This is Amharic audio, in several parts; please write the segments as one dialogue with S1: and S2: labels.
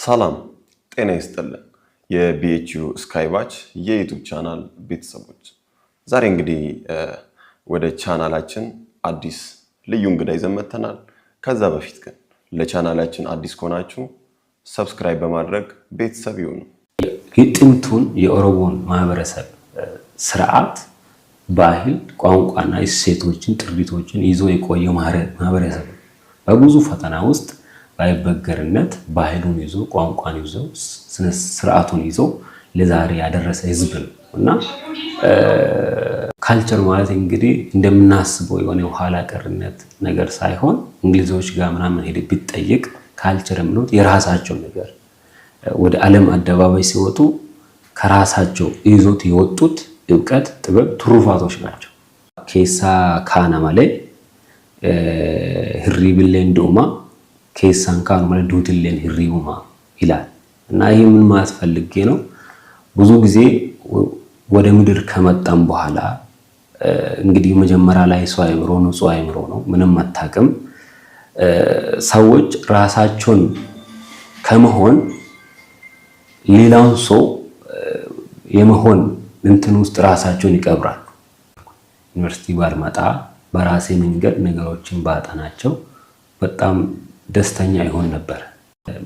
S1: ሰላም ጤና ይስጥልን። የ BHU ስካይባች የ YouTube channel ቤተሰቦች፣ ዛሬ እንግዲህ ወደ ቻናላችን አዲስ ልዩ እንግዳ ይዘን መጥተናል። ከዛ በፊት ግን ለቻናላችን አዲስ ከሆናችሁ subscribe በማድረግ ቤተሰብ ይሁኑ።
S2: የጥንቱን የኦሮሞን ማህበረሰብ ስርዓት፣ ባህል፣ ቋንቋና እሴቶችን፣ ጥሪቶችን ይዞ የቆየው ማህበረሰብ ነው። በብዙ ፈተና ውስጥ ባይበገርነት ባህሉን ይዞ፣ ቋንቋን ይዞ፣ ስነ ስርዓቱን ይዞ ለዛሬ ያደረሰ ህዝብ ነው። እና culture ማለት እንግዲህ እንደምናስበው የሆነ ኋላ ቀርነት ነገር ሳይሆን እንግሊዞች ጋር ምናምን ሄደ ቢጠይቅ culture የሚሉት የራሳቸው ነገር ወደ ዓለም አደባባይ ሲወጡ ከራሳቸው ይዞት የወጡት እውቀት፣ ጥበብ፣ ትሩፋቶች ናቸው። Keessa kaana malee hirribni du'uma, keessaan kaanu malee duutilleen hirribuma ይላል። እና ይህ ምን ማለት ፈልጌ ነው? ብዙ ጊዜ ወደ ምድር ከመጣም በኋላ እንግዲህ መጀመሪያ ላይ ሰው አይምሮ ንጹህ አይምሮ ነው፣ ምንም አታውቅም። ሰዎች ራሳቸውን ከመሆን ሌላውን ሰው የመሆን እንትን ውስጥ ራሳቸውን ይቀብራሉ። ዩኒቨርሲቲ ባልመጣ በራሴ መንገድ ነገሮችን ባጠናቸው በጣም ደስተኛ ይሆን ነበር።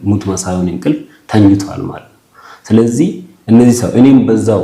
S2: ሙት መሳዩን እንቅልፍ ተኝቷል ማለት ነው። ስለዚህ እነዚህ ሰው እኔም በዛው